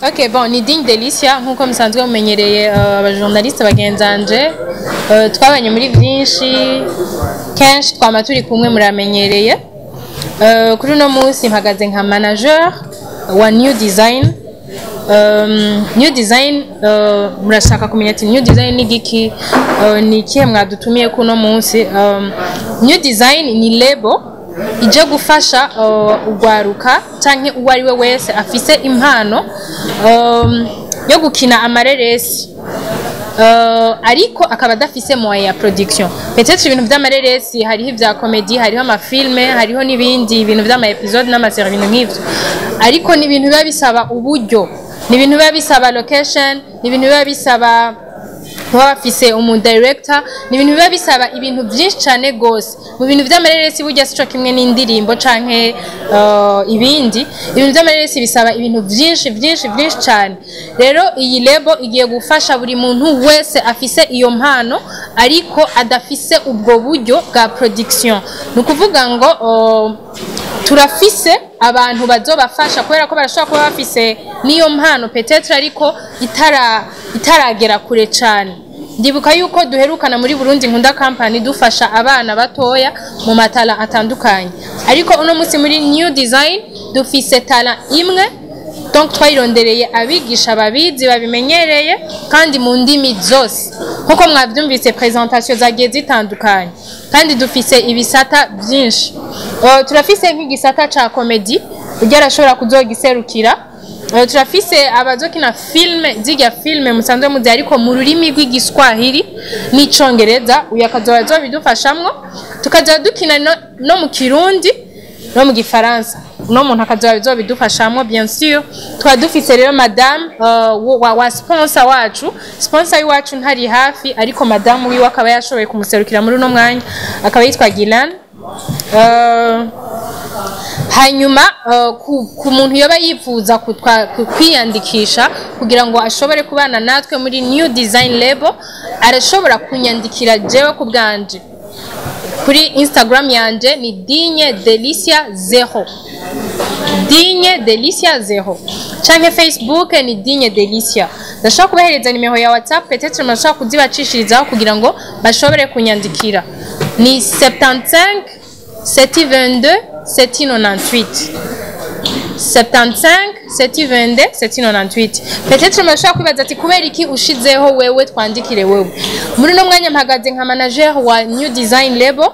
Ok, bon, ni Digne Delicia nkuko musanzwe mumenyereye, abajournaliste bagenzanje, twabanye muri byinshi, kenshi twama turi kumwe, muramenyereye. Kuri uno munsi mpagaze nka manager wa New Design. New Design, murashaka kumenya ati New Design ni giki, ni ikihe mwadutumiye kuno munsi? New Design ni label ije gufasha ugwaruka canke uwo ari we wese afise impano yo gukina amareresi, ariko akaba adafise moyen ya production. Peut-être ibintu vy'amareresi, hariho ivya comédie, hariho amafilme, hariho n'ibindi ibintu vy'ama épisode n'amasérie, ibintu nk'ivyo, ariko ni ibintu biba bisaba uburyo, ni ibintu biba bisaba location, ni ibintu biba bisaba kuba bafise umu director, ni ibintu biba bisaba ibintu byinshi cyane gose. Mu bintu vy'amareresi burya sico kimwe n'indirimbo canke ibindi. Ibintu vy'amareresi bisaba ibintu byinshi byinshi byinshi cyane. Rero iyi label igiye gufasha buri muntu wese afise iyo mpano ariko adafise ubwo buryo bwa production. Ni ukuvuga ngo turafise abantu bazobafasha, kubera ko barashobora kuba bafise n'iyo mpano peut-être ariko itaragera kure cyane. Ndibuka yuko duherukana muri Burundi Nkunda Company dufasha abana batoya mu matala atandukanye, ariko uno munsi muri New Design dufise talent imwe. Donc twayirondereye abigisha babizi, babimenyereye, kandi mu ndimi zose nkuko mwavyumvise, présentation zagiye zitandukanye. Kandi dufise ibisata byinshi. Turafise nk'igisata ca comédie, ujya arashobora kuzogiserukira. Turafise abazokina film, zirya film musanzwe muzi, ariko mu rurimi rw'Igiswahili n'Icongereza, uyu akazoba azobidufashamwo. Tukaza dukina no mu Kirundi no mu Gifaransa, uno muntu akazoba bizobidufashamwo. Bien sûr, tukaba dufise rero madame wa sponsor wacu. Sponsor w'iwacu ntari hafi, ariko madame wiwe akaba yashoboye kumuserukira muri uno mwanya, akaba yitwa Gilan. Hanyuma ku muntu yoba yifuza kwiyandikisha kugira ngo ashobore kubana natwe muri New Design Label, arashobora kunyandikira jewe ku bwanje kuri Instagram yanje, ni Digne Delicia 0, Digne Delicia 0, canke Facebook ni Digne Delicia. Ndashobora kubahereza nimero ya WhatsApp, peut-être murashobora kuzibacishirizaho kugira ngo bashobore kunyandikira, ni 75 722 798, 75 722 798. Peut-être murashobora kwibaza ati kubera iki ushizeho wewe, twandikire wewe? Muri uno mwanya mpagaze nka manager wa New Design Label,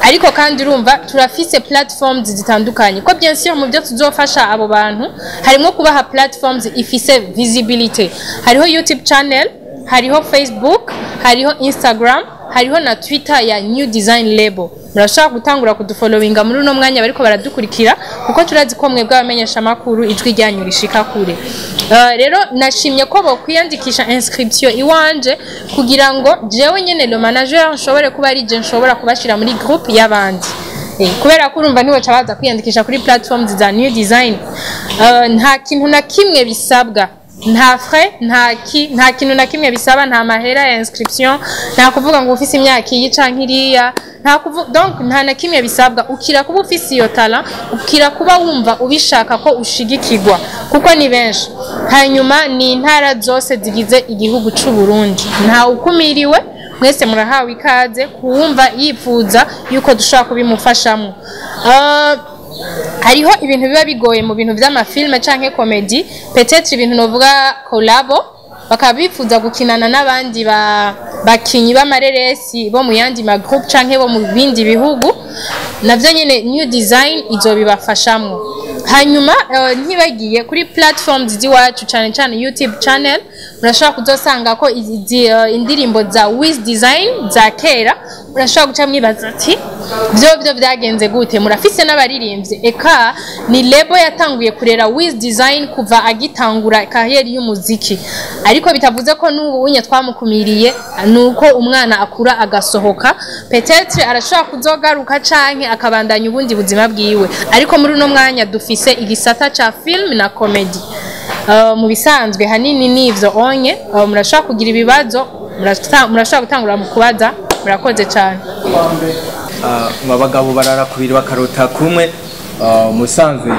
ariko kandi urumva turafise platforms zitandukanye, ko bien sûr mu byo tuzofasha abo bantu harimo kubaha platforms ifise visibility. Hariho YouTube channel, hariho Facebook, hariho Instagram, hariho na Twitter ya New Design Label. Murashobora gutangura kudufollowinga muri uno mwanya bariko baradukurikira, kuko turazi ko mwebwe abamenyesha makuru ijwi ryanyu rishika kure. Rero nashimye ko bokwiyandikisha inscription iwanje kugira ngo jewe nyene le manager nshobore kuba ari je nshobora kubashira muri groupe y'abandi. Kubera ko urumva ntiwoca baza kwiyandikisha kuri platforms za New Design. Nta kintu na kimwe bisabwa, nta frais, nta kintu na kimwe bisaba, nta mahera ya inscription, nta kuvuga ngo ufise imyaka iyi canke iriya, nta kuvuga, donc nta na kimwe bisabwa. Ukira kuba ufise iyo talent, ukira kuba wumva ubishaka ko ushigikirwa, kuko ni benshi. Hanyuma ni intara zose zigize igihugu c'u Burundi, nta ukumiriwe, mwese murahawe ikaze kuwumva yifuza yuko dushobora kubimufashamo. Hariho ibintu biba bigoye mu bintu vy'amafilme canke comédie, peut-être ibintu novuga collabo, bakaba bifuza gukinana n'abandi bakinyi b'amareresi bo mu yandi ma groupe canke bo mu bindi bihugu, navyo nyene New Design izobibafashamwo. Hanyuma ntibagiye kuri platforms z'iwacu, cane cane YouTube channel, murashobora kuzosanga ko izi indirimbo za Wiz Design za kera. Murashobora guca mwibaza ati vyo vyagenze gute? Murafise n'abaririmbyi, eka ni label yatanguye kurera Wiz Design kuva agitangura carrière y'umuziki, ariko bitavuze ko n'ubu unye twamukumiriye. Nuko umwana akura agasohoka, peut-être arashobora kuzogaruka canke akabandanya ubundi buzima bwiwe, ariko muri uno mwanya dufise igisata ca film na comedy. Mu bisanzwe hanini nivyo onye. Murashobora kugira ibibazo, murashobora gutangura mu kubaza. Murakoze cyane. Ngo abagabo barara kubiri bakarota kumwe. Musanzwe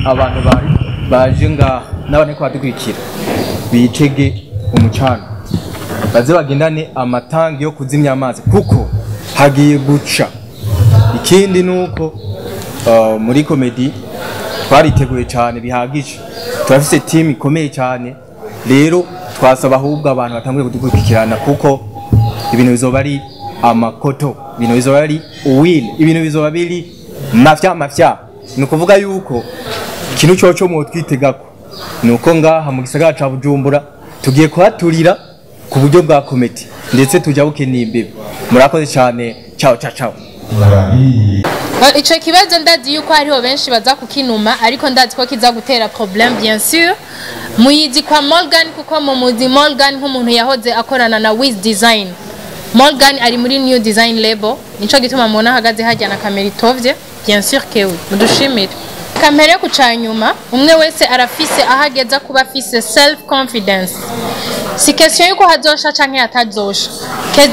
abantu baje ngaha. N'abantu ariko badukurikira bitege umucana, baze bagendane amatangi yo kuzimya amazi kuko hagiye guca. Ikindi nuko muri comédie twariteguye cyane bihagije, turafise team ikomeye cyane. Rero twasaba ahubwo abantu batanguye kudukurikirana kuko ibintu bizoba ari amakoto, ibintu bizoba ari uwil, ibintu bizoba biri mafya mafya. Ni ukuvuga yuko ikintu coco mwotwitegako ni uko ngaha mu gisagara ca Bujumbura tugiye kuhaturira ku buryo bwa comédie, ndetse tujya bukeneye imbibe. Murakoze cyane, ciao ciao ciao. Ico kibazo ndazi yuko hariho benshi baza kukinuma, ariko ndazi ko kiza gutera problème. Bien sûr muyizi kwa Morgan, kuko mumuzi Morgan nk'umuntu yahoze akorana na Wiz Design. Morgan ari muri New Design Label, nico gituma mubona ahagaze hajya na kamera itovye. Bien sûr que oui, mudushimire. Kamere ku canyuma, umwe wese arafise aho ageza kuba afise self confidence. Si question yuko hazosha canke hatazosha.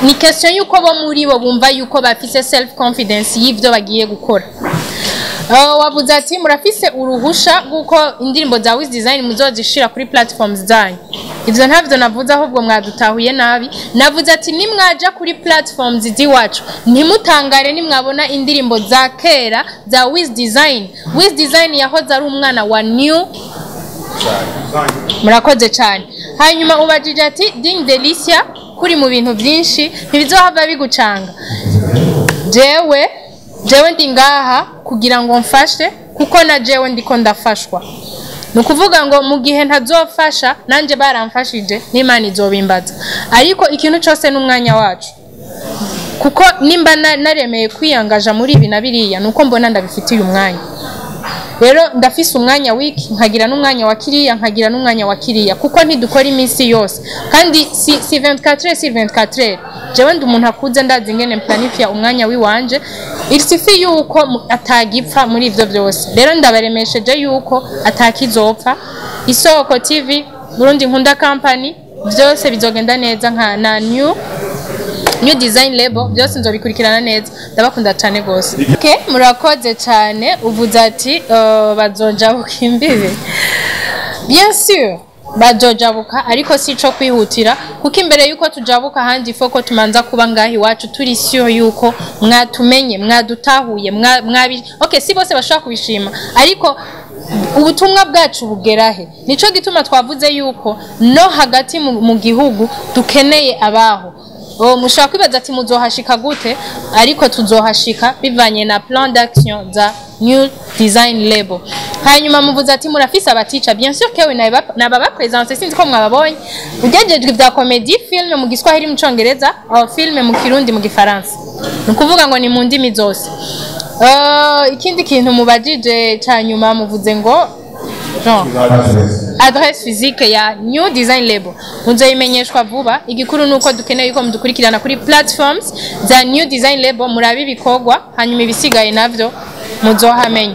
Ni question yuko bo muri bo bumva yuko bafise self confidence y'ivyo bagiye gukora. Wavuze ati murafise uruhusha rw'uko indirimbo za Wiz Design muzozishira kuri platforms zanyu. Ivyo ntavyo navuze, ahubwo mwadutahuye nabi. Navuze ati nimwaja kuri platforms z'iwacu, ntimutangare nimwabona indirimbo za kera za Wiz Design. Wiz Design yahoze ari umwana wa New. Murakoze cyane. Hanyuma ubajije ati Ding Delicia, kuri mu bintu byinshi ntibizohava bigucanga? Jewe ndi ngaha kugira ngo mfashe, kuko na jewe ndiko ndafashwa. Ni ukuvuga ngo mu gihe ntazofasha, nanjye baramfashije, n'Imana izobimbaza. Ariko ikintu cyose n'umwanya wacu, kuko nimba naremeye kwiyangaja muri ibi na biriya, ni uko mbona ndabifitiye umwanya. Rero ndafise umwanya wiki, nkagira n'umwanya wa kiriya, nkagira n'umwanya wa kiriya, kuko ntidukora iminsi yose, kandi si 24 heures, si 24 heures. Jewe ndi umuntu akuze, ndazi ingene mplanifia umwanya wiwanje. Il suffit yuko atagipfa muri ivyo vyose. Rero ndabaremesheje yuko atakizopfa. Isoko TV, Burundi Nkunda Company, vyose bizogenda neza, nka na New Design Label, byose nzobikurikirana neza. Ndabakunda cyane gose. Okay, murakoze cyane. Uvuze ati bazojabuka imbibe. Bien sûr bazojabuka, ariko si ico kwihutira, kuko imbere yuko tujabuka ahandi foko tumanza kuba ngaha iwacu turi sûr yuko mwatumenye, mwadutahuye, mwabi. Okay, si bose bashobora kubishima, ariko ubutumwa bwacu bugerahe. Nico gituma twavuze yuko no hagati mu gihugu dukeneye abaho. Oh, mushobora kwibaza ati muzohashika gute? Ariko tuzohashika bivanye na plan d'action za New Design Label. Hanyuma muvuze ati murafise abatica. Bien sûr que oui, nababa présence, sinzi ko mwababonye. Ugejejwe vya comedy, film mu Giswahili, mu Congereza, aho film mu Kirundi, mu Gifaransa, ni ukuvuga ngo ni mu ndimi zose. Ikindi kintu mubajije ca nyuma, muvuze ngo genre adresse physique ya New Design Label muzoyimenyeshwa vuba. Igikuru nuko dukeneye yuko mudukurikirana kuri platforms za New Design Label, murabe ibikorwa, hanyuma ibisigaye navyo muzohamenya.